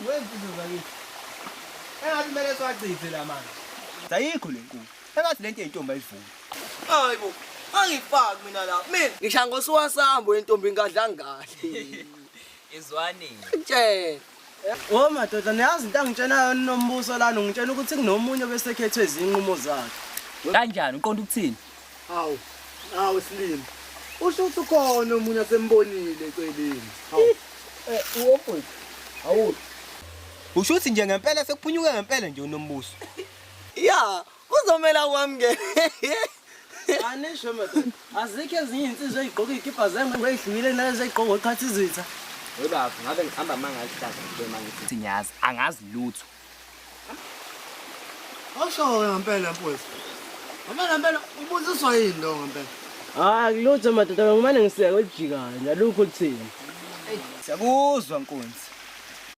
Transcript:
Wenzizwe zakithi. Engathi kumele siwachithe la manje. Ayikho le nkulu. Engathi lento yentombi ayivumi. Hayibo, angifaki mina la. Mina ngisha ngosuwasambo yentombi ngadlanga kahle. Izwani. Tshela. Oh madoda niyazi into angitshena yona uNombuso lana ungitshena ukuthi kunomunye obesekhethwe izinqumo zakhe. Kanjani uqonda ukuthini? Hawu, hawu silima. Usho ukuthi ukhona omunye asembonile eceleni. Hawu. Eh, uwofwethu. Awu. Usho ukuthi nje ngempela sekuphunyuke ngempela nje uNombuso. Ya, kuzomela kwamukele. Anisho madoda. Azikho ezinye izinsizwa ezigqoka izikibha zengwe ezihlukile nalezo ezigqoka ngoqhatha izitha. We baba, ngabe ngihamba mangalihlaza nje mangithi ngiyazi, angazi lutho. Awusho-ke ngempela mfowethu. Ngempela ngempela ubuziswa yini lo ngempela? Hayi kulutho madoda ngimane ngiseke elijikayo nje alukho oluthini. Siyakuzwa nkunzi.